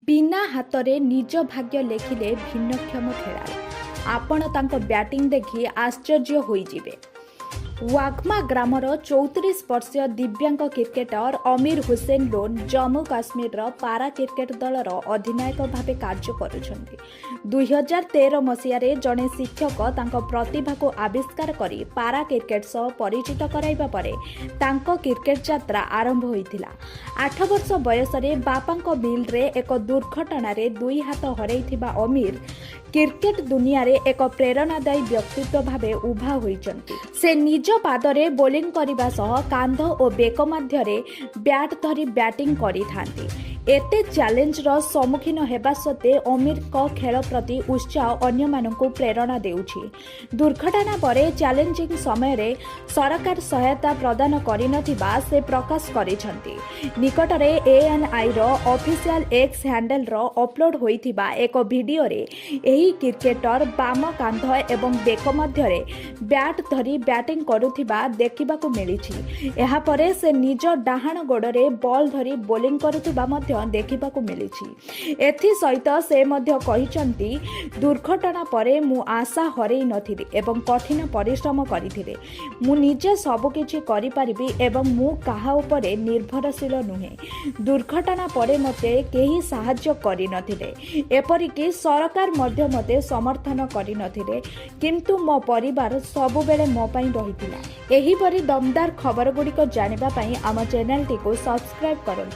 ବିନା ହାତରେ ନିଜ ଭାଗ୍ୟ ଲେଖିଲେ ଭିନ୍ନକ୍ଷମ ଖେଳାଳି। ଆପଣ ତାଙ୍କ ବ୍ୟାଟିଂ ଦେଖି ଆଶ୍ଚର୍ଯ୍ୟ ହୋଇଯିବେ। ୱାଘମା ଗ୍ରାମର 34 ବର୍ଷୀୟ ଦିବ୍ୟାଙ୍ଗ କ୍ରିକେଟର ଅମୀର ହୁସେନ ଲୋନ୍ ଜମ୍ମୁ କାଶ୍ମୀରର ପାରା କ୍ରିକେଟ ଦଳର ଅଧିନାୟକ ଭାବେ କାର୍ଯ୍ୟ କରୁଛନ୍ତି। 2013 ମସିହାରେ ଜଣେ ଶିକ୍ଷକ ତାଙ୍କ ପ୍ରତିଭାକୁ ଆବିଷ୍କାର କରି ପାରା କ୍ରିକେଟ ସହ ପରିଚିତ କରାଇବା ପରେ ତାଙ୍କ କ୍ରିକେଟ ଯାତ୍ରା ଆରମ୍ଭ ହୋଇଥିଲା। 8 ବର୍ଷ ବୟସରେ ବାପାଙ୍କ ମିଲରେ ଏକ ଦୁର୍ଘଟଣାରେ ଦୁଇ ହାତ ହରାଇଥିବା ଅମୀର କ୍ରିକେଟ ଦୁନିଆରେ ଏକ ପ୍ରେରଣାଦାୟୀ ବ୍ୟକ୍ତିତ୍ୱ ଭାବେ ଉଭା ହୋଇଛନ୍ତି। ସେ ନିଜ ପାଦରେ ବୋଲିଂ କରିବା ସହ କାନ୍ଧ ଓ ବେକ ମଧ୍ୟରେ ବ୍ୟାଟ୍ ଧରି ବ୍ୟାଟିଂ କରିଥାନ୍ତି। ଏତେ ଚ୍ୟାଲେଞ୍ଜର ସମ୍ମୁଖୀନ ହେବା ସତ୍ତ୍ୱେ ଅମୀରଙ୍କ ଖେଳ ପ୍ରତି ଉତ୍ସାହ ଅନ୍ୟମାନଙ୍କୁ ପ୍ରେରଣା ଦେଉଛି। ଦୁର୍ଘଟଣା ପରେ ଚ୍ୟାଲେଞ୍ଜିଂ ସମୟରେ ସରକାର ସହାୟତା ପ୍ରଦାନ କରିନଥିବା ସେ ପ୍ରକାଶ କରିଛନ୍ତି। ନିକଟରେ ଏଏନ୍ଆଇର ଅଫିସିଆଲ ଏକ୍ସ ହ୍ୟାଣ୍ଡେଲର ଅପଲୋଡ୍ ହୋଇଥିବା ଏକ ଭିଡିଓରେ ଏହି କ୍ରିକେଟର ବାମ କାନ୍ଧ ଏବଂ ବେକ ମଧ୍ୟରେ ବ୍ୟାଟ୍ ଧରି ବ୍ୟାଟିଂ କରୁଥିବା ଦେଖିବାକୁ ମିଳିଛି। ଏହାପରେ ସେ ନିଜ ଡାହାଣ ଗୋଡ଼ରେ ବଲ୍ ଧରି ବୋଲିଂ କରୁଥିବା ମଧ୍ୟ ଦେଖିବାକୁ ମିଳିଛି। ଏଥିସହିତ ସେ ମଧ୍ୟ କହିଛନ୍ତି, "ଦୁର୍ଘଟଣା ପରେ ମୁଁ ଆଶା ହରେଇ ନଥିଲି ଏବଂ କଠିନ ପରିଶ୍ରମ କରିଥିଲି। ମୁଁ ନିଜେ ସବୁକିଛି କରିପାରିବି ଏବଂ ମୁଁ କାହା ଉପରେ ନିର୍ଭରଶୀଳ ନୁହେଁ। ଦୁର୍ଘଟଣା ପରେ ମୋତେ କେହି ସାହାଯ୍ୟ କରିନଥିଲେ। ଏପରିକି ସରକାର ମଧ୍ୟ ମୋତେ ସମର୍ଥନ କରିନଥିଲେ। କିନ୍ତୁ ମୋ ପରିବାର ସବୁବେଳେ ମୋ ପାଇଁ ରହିଥିଲା।" ଏହିପରି ଦମଦାର ଖବରଗୁଡ଼ିକ ଜାଣିବା ପାଇଁ ଆମ ଚ୍ୟାନେଲଟିକୁ ସବସ୍କ୍ରାଇବ୍ କରନ୍ତୁ।